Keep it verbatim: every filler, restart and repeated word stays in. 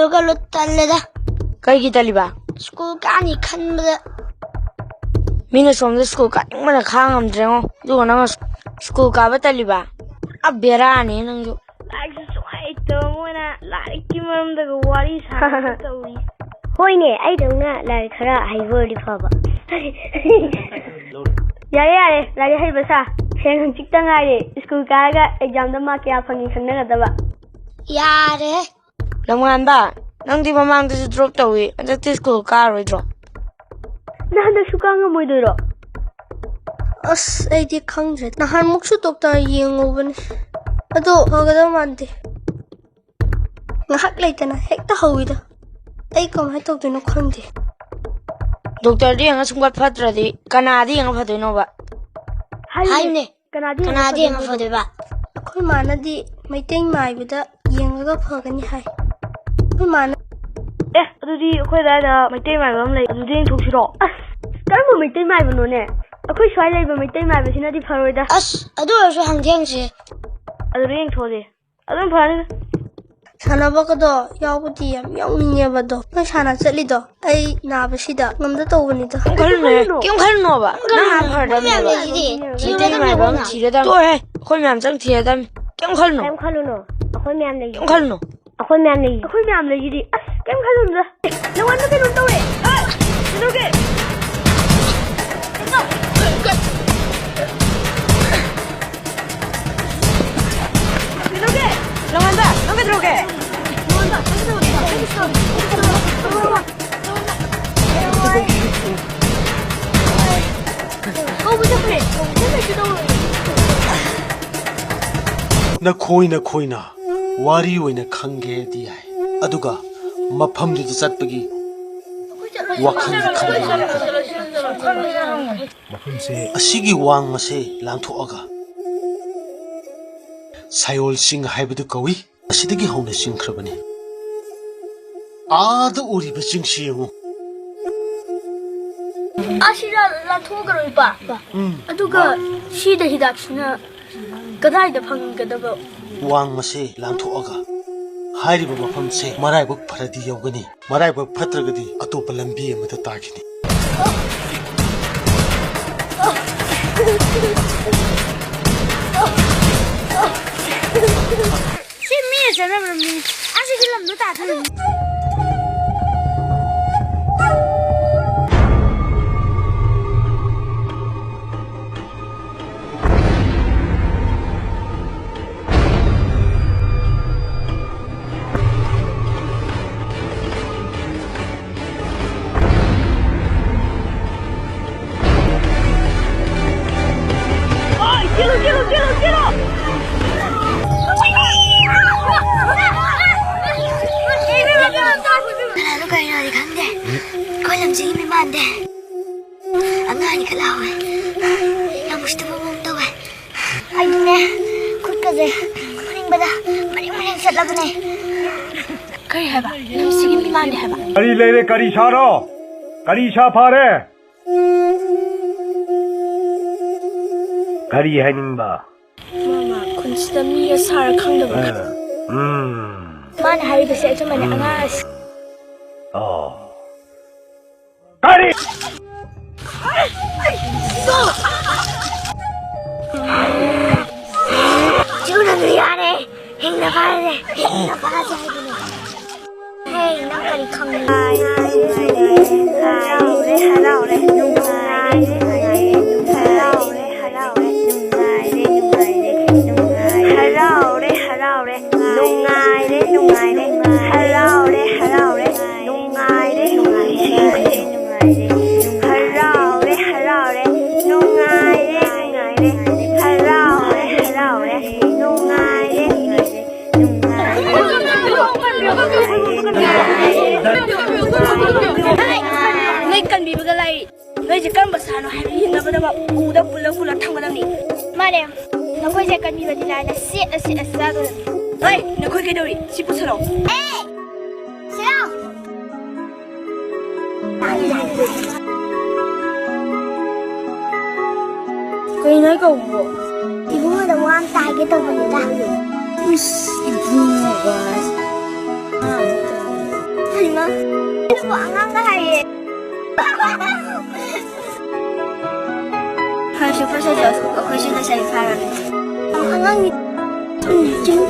ꯑꯗꯨꯒ ꯂꯨꯠ ꯇꯜꯂꯦꯗ꯫ ꯀꯩꯒꯤ ꯇꯜꯂꯤꯕ? ꯁ꯭ꯀꯨꯜ ꯀꯥꯅꯤ ꯈꯟꯕꯗ꯫ ꯃꯤꯅ ꯁꯣꯝꯗ ꯁ꯭ꯀꯨꯜ ꯀꯥꯅꯤꯡꯕꯅ ꯈꯥꯡ ꯉꯝꯗ꯭ꯔꯦꯉꯣ, ꯑꯗꯨꯒ ꯅꯪꯅ ꯁ꯭ꯀꯨꯜ ꯀꯥꯕ ꯇꯜꯂꯤꯕ? ꯑ, ꯕꯦꯔꯥꯅꯤ ꯅꯪꯁꯨ꯫ ꯂꯥꯏꯔꯤꯛꯁꯨ ꯁꯨꯡꯍꯩ ꯍꯩꯇꯕ ꯃꯣꯏꯅ ꯂꯥꯏꯔꯤꯛꯀꯤ ꯃꯔꯝꯗꯒ ꯋꯥꯔꯤ ꯁꯥꯟꯅꯕ ꯇꯧꯏ꯫ ꯍꯣꯏꯅꯦ, ꯑꯩꯗꯧꯅ ꯂꯥꯏꯔꯤꯛ ꯈꯔ ꯍꯩꯕ ꯑꯣꯏꯔꯗꯤ ꯐꯕ꯫ ꯌꯥꯔꯦ, ꯌꯥꯔꯦ, ꯂꯥꯏꯔꯤꯛ ꯍꯩꯕ ꯁꯥ꯫ ꯍꯌꯦꯡ ꯍꯪꯆꯤꯠꯇ ꯉꯥꯏꯔꯦ ꯁ꯭ꯀꯨꯜ ꯀꯥꯔꯒ ꯑꯦꯛꯖꯥꯝꯗ ꯃꯥꯔꯛ ꯀꯌꯥ ꯐꯪꯉꯤ ꯈꯪꯅꯒꯗꯕ꯫ ꯌꯥꯔꯦ꯫ ꯂꯝꯉꯥꯟꯕ, ꯅꯪꯗꯤ ꯃꯃꯥꯡꯗꯁꯨ ꯗ꯭ꯔꯣꯞ ꯇꯧꯏ, ꯍꯟꯗꯛꯇꯤ ꯁ꯭ꯀꯨꯜ ꯀꯥꯔꯣꯏꯗ꯭ꯔꯣ? ꯅꯪ ꯍꯟꯗꯛꯁꯨ ꯀꯥ ꯉꯝꯃꯣꯏꯗꯣꯏꯔꯣ? ꯑꯁ, ꯑꯩꯗꯤ ꯈꯪꯗ꯭ꯔꯦ꯫ ꯅꯍꯥꯟꯃꯨꯛꯁꯨ ꯗꯣꯛꯇꯔ ꯌꯦꯡꯉꯨꯕꯅꯦ, ꯑꯗꯣ ꯐꯒꯗꯕ ꯃꯥꯟꯗꯦ꯫ ꯉꯥꯏꯍꯥꯛ ꯂꯩꯇꯅ ꯍꯦꯛꯇ ꯍꯧꯋꯤꯗ꯫ ꯑꯩ ꯀꯃꯥꯏꯅ ꯇꯧꯗꯣꯏꯅꯣ ꯈꯪꯗꯦ꯫ ꯗꯣꯛꯇꯔꯗ ꯌꯦꯡꯉ ꯁꯨꯡꯐꯠ ꯐꯠꯇ꯭ꯔꯗꯤ ꯀꯅꯥꯗ ꯌꯦꯡꯉ ꯐꯗꯣꯏꯅꯣꯕ? ꯍꯥꯏꯌꯨꯅꯦ꯫ ꯍꯥꯏꯌꯨꯅꯦ꯫ ꯀꯅꯥꯗ ꯌꯦꯡꯉ ꯀꯅꯥꯗ ꯌꯦꯡꯉ ꯐꯗꯣꯏꯅꯣ? ꯐꯗꯣꯏꯕ? ꯑꯩꯈꯣꯏ ꯃꯥꯅꯗꯤ ꯃꯩꯇꯩ ꯃꯥꯏꯕꯗ ꯌꯦꯡꯉꯒ ꯐꯒꯅꯤ ꯍꯥꯏ꯫ ꯑꯩꯈꯣꯏ ꯃꯥꯅ ꯑꯦ, ꯑꯗꯨꯗꯤ ꯑꯩꯈꯣꯏ ꯑꯗꯥꯏꯗ ꯃꯩꯇꯩ ꯃꯥꯏꯕ ꯑꯃ ꯂꯩ, ꯑꯗꯨꯗ ꯌꯦꯡꯊꯣꯛꯁꯤꯔꯣ? ꯑꯁ, ꯀꯔꯝꯕ ꯃꯩꯇꯩ ꯃꯥꯏꯕꯅꯣꯅꯦ? ꯑꯩꯈꯣꯏ ꯁ꯭ꯋꯥꯏ ꯂꯩꯕ ꯃꯩꯇꯩ ꯃꯥꯏꯕꯁꯤꯅꯗꯤ ꯐꯔꯣꯏꯗ꯫ ꯑꯁ, ꯑꯗꯨ ꯑꯣꯏꯔꯁꯨ ꯍꯪꯗꯤ ꯍꯪꯁꯤ꯫ ꯑꯗꯨꯗ ꯌꯦꯡꯊꯣꯛꯑꯁꯦ꯫ ꯑꯗꯨꯝ ꯐꯔꯅꯤꯗ꯫ ꯁꯥꯟꯅꯕꯒꯗꯣ ꯌꯥꯎꯕꯗꯤ ꯌꯥꯝ ꯌꯥꯎꯅꯤꯡꯉꯦꯕ ꯑꯗꯣ꯫ ꯅꯣꯏ ꯁꯥꯟꯅ ꯆꯠꯂꯤꯗꯣ ꯑꯩ ꯅꯥꯕꯁꯤꯗ ꯉꯝꯗ ꯇꯧꯕꯅꯤꯗ꯫ ꯀꯩꯝ ꯈꯜꯂꯨꯅꯨꯍꯦ, ꯀꯩꯝ ꯈꯜꯂꯨꯅꯣꯕ꯫ ꯅꯪ ꯍꯥꯟꯅ ꯐꯔꯗꯕꯅꯦꯕ꯫ ꯃꯩꯇꯩ ꯃꯥꯏꯕ ꯑꯃ ꯊꯤꯔꯗꯝꯅꯤ꯫ ꯇꯣꯛꯑꯣꯍꯦ, ꯑꯩꯈꯣꯏ ꯃꯌꯥꯝ ꯆꯪ ꯊꯤꯔꯗꯝꯅꯤ꯫ ꯀꯩꯝ ꯈꯜꯂꯨꯅꯣ꯫ ꯀꯩꯝ ꯈꯜꯂꯨꯅꯣ꯫ ꯑꯩꯈꯣꯏ ꯃꯌꯥꯝ ꯂꯩ꯫ ꯀꯩꯝ ꯈꯜꯂꯨꯅꯣ꯫ ꯑꯩꯈꯣꯏ ꯃꯌꯥꯝ ꯂꯩ꯫ ꯑꯩꯈꯣꯏ ꯃꯌꯥꯝ ꯂꯩꯁꯤꯗꯤ꯫ ꯑꯁ, ꯀꯩꯝ ꯈꯜꯂꯨꯅꯨꯗ꯫ ꯑꯦ, ꯅꯉꯣꯟꯗ ꯀꯩꯅꯣꯝ ꯇꯧꯔꯦ꯫ ꯑ, ꯀꯩꯗꯧꯒꯦ? ꯀꯩꯗꯧꯒꯦ? ꯅꯉꯣꯟꯗ, ꯅꯪ ꯀꯩꯗꯧꯔꯒꯦ? ꯀꯧꯕ ꯆꯠꯄꯅꯦ꯫ ꯅꯈꯣꯏ ꯅꯈꯣꯏꯅ ꯋꯥꯔꯤ ꯑꯣꯏꯅ ꯈꯪꯒꯦꯗꯤ ꯌꯥꯏ, ꯑꯗꯨꯒ ꯃꯐꯝꯗꯨꯗ ꯆꯠꯄꯒꯤ ꯋꯥꯈꯜ ꯈꯟꯕ ꯌꯥꯏ꯫ ꯑꯁꯤꯒꯤ ꯋꯥꯡꯃꯁꯦ ꯂꯥꯟꯊꯣꯛꯑꯒ ꯁꯥꯌꯣꯜ ꯆꯤꯡ ꯍꯥꯏꯕꯗꯨ ꯀꯧꯏ꯫ ꯑꯁꯤꯗꯒꯤ ꯍꯧꯅ ꯆꯤꯡꯈ꯭ꯔꯕꯅꯤ꯫ ꯑꯥꯗ ꯎꯔꯤꯕ ꯆꯤꯡꯁꯤ ꯌꯦꯡꯉꯨ꯫ ꯑꯁꯤꯗ ꯂꯥꯟꯊꯣꯛꯑꯒꯔꯣ, ꯏꯄꯥ? ꯎꯝ꯫ ꯑꯗꯨꯒ ꯁꯤꯗ ꯍꯤꯗꯥꯛꯁꯤꯅ ꯀꯗꯥꯏꯗ ꯐꯪꯒꯗꯕ? ꯋꯥꯡꯃꯁꯦ ꯂꯥꯟꯊꯣꯛꯑꯒ ꯍꯥꯏꯔꯤꯕ ꯃꯐꯝꯁꯦ ꯃꯔꯥꯏꯕꯛ ꯐꯔꯗꯤ ꯌꯧꯒꯅꯤ, ꯃꯔꯥꯏꯕꯛ ꯐꯠꯇ꯭ꯔꯒꯗꯤ ꯑꯇꯣꯞꯄ ꯂꯝꯕꯤ ꯑꯃꯗ ꯇꯥꯈꯤꯅꯤ꯫ ꯁꯤ ꯃꯤꯅ ꯆꯠꯅꯕ ꯂꯝꯕꯤꯅꯤ꯫ ꯑꯁꯤꯒꯤ ꯂꯝꯗꯣ ꯇꯥꯗꯣꯏꯅꯤ꯫ ꯀꯅꯥꯅꯣ ꯀꯔꯤꯅꯣꯗꯤ ꯈꯪꯗꯦ꯫ ꯑꯩꯈꯣꯏ ꯂꯝꯁꯤꯒꯤ ꯃꯤ ꯃꯥꯟꯗꯦ꯫ ꯑꯉꯥꯡ ꯑꯅꯤꯈꯛ ꯂꯥꯎꯋꯦ꯫ ꯌꯥꯝ ꯎꯁꯤꯠꯇꯕ ꯃꯑꯣꯡ ꯇꯧꯋꯦ꯫ ꯑꯩꯅꯦ, ꯈꯨꯠꯀꯁꯦ ꯐꯨꯅꯤꯡꯕꯗ ꯃꯔꯦꯡ ꯃꯔꯦꯡ ꯆꯠꯂꯕꯅꯦ꯫ ꯀꯔꯤ ꯍꯥꯏꯕ? ꯅꯪ ꯁꯤꯒꯤ ꯃꯤ ꯃꯥꯟꯗꯦ ꯍꯥꯏꯕ? ꯀꯔꯤ ꯂꯩꯔꯦ? ꯀꯔꯤ ꯁꯥꯔꯣ? ꯀꯔꯤ ꯁꯥ ꯐꯥꯔꯦ? ꯀꯔꯤ ꯍꯥꯏꯅꯤꯡꯕ? ꯃꯥꯃ, ꯈꯨꯟꯁꯤꯗ ꯃꯤꯒ ꯁꯥꯔ ꯈꯪꯗꯕ ꯈꯔ꯫ ꯎꯝ꯫ ꯃꯥꯅ ꯍꯥꯏꯔꯤꯕꯁꯦ ꯑꯆꯨꯝꯕꯅꯦ, ꯎꯝ꯫ ꯑꯉꯥꯡ ꯑꯁꯤ꯫ ꯑꯣ꯫ ꯀꯔꯤ? ꯆꯨꯅ ꯌꯥꯔꯦ꯫ ꯍꯤꯡꯅ ꯐꯥꯔꯦ꯫ ꯍꯤꯡꯅ ꯐꯥꯔꯁꯦ ꯍꯥꯏꯕꯅꯦ꯫ ꯍꯦ, ꯅꯪ ꯀꯔꯤ ꯈꯪꯕ? ꯍꯔꯥꯎꯔꯦ, ꯍꯔꯥꯎꯔꯦ, ꯅꯨꯡꯉꯥꯏꯔꯦ, ꯅꯨꯡꯉꯥꯏꯔꯦ, ꯍꯔꯥꯎꯔꯦ, ꯍꯔꯥꯎꯔꯦ, ꯅꯨꯡꯉꯥꯏꯔꯦ, ꯅꯨꯡꯉꯥꯏꯔꯦ, ꯅꯨꯡꯉꯥꯏꯔꯦ, ꯍꯔꯥꯎꯔꯦ, ꯍꯔꯥꯎꯔꯦ, ꯅꯨꯡꯉꯥꯏꯔꯦ, ꯅꯨꯡꯉꯥꯏꯔꯦ, ꯍꯔꯥꯎꯔꯦ, ꯍꯔꯥꯎꯔꯦ, ꯅꯨꯡꯉꯥꯏꯔꯦ, ꯅꯨꯡꯉꯥꯏꯔꯦ, ꯍꯔꯥꯎꯔꯦ, ꯍꯔꯥꯎꯔꯦ, ꯅꯨꯡꯉꯥꯏꯔꯦ, ꯅꯨꯡꯉꯥꯏꯔꯦ, ꯍꯔꯥꯎꯔꯦ, ꯍꯔꯥꯎꯔꯦ, ꯅꯨꯡꯉꯥꯏꯔꯦ, ꯅꯨꯡꯉꯥꯏꯔꯦ꯫ ꯅꯣꯏ ꯀꯟꯕꯤꯕꯒ ꯂꯥꯏꯔꯤ꯫ ꯅꯣꯏꯁꯦ ꯀꯔꯝꯕ ꯁꯥꯅꯣ ꯍꯥꯏꯕ ꯌꯦꯡꯅꯕꯗꯃꯛ ꯎꯗ ꯄꯨꯜꯂ ꯄꯨꯜꯂ ꯊꯝꯒꯗꯕꯅꯤ꯫ ꯃꯥꯅꯦ, ꯅꯈꯣꯏꯁꯦ ꯀꯟꯕꯤꯕꯗꯤ ꯂꯥꯏꯅ ꯁꯦꯠꯅ ꯁꯦꯠꯅ ꯆꯥꯗꯣꯔꯕꯅꯤ꯫ ꯍꯣꯏ, ꯅꯈꯣꯏ ꯀꯩꯗꯧꯔꯤ? ꯁꯤ ꯄꯨꯁꯜꯂꯣ꯫ ꯑꯦ! ꯁꯤꯔꯥꯎ! ꯀꯩꯅꯣ ꯑꯩ ꯀꯧꯕꯕꯣ? ꯏꯕꯨꯡꯉꯣꯗ ꯋꯥ ꯑꯝꯇ ꯍꯥꯏꯒꯦ ꯇꯧꯕꯅꯤꯗ꯫ ꯏꯁ, ꯏꯕꯨꯡꯉꯣ ꯀꯥꯏ꯫ ꯍꯩꯃꯥ, ꯅꯪꯕꯨ ꯑꯉꯥꯡꯒ ꯍꯥꯏꯌꯦ꯫ ꯐꯔꯁꯨ ꯐꯠꯇ꯭ꯔꯁꯨ ꯑꯩꯈꯣꯏꯁꯨ ꯂꯩꯁꯥꯕꯤ ꯐꯥꯔꯕꯅꯤ꯫ ꯑꯉꯥꯡꯅꯤ꯫ ꯎꯝ, ꯆꯤꯡ꯫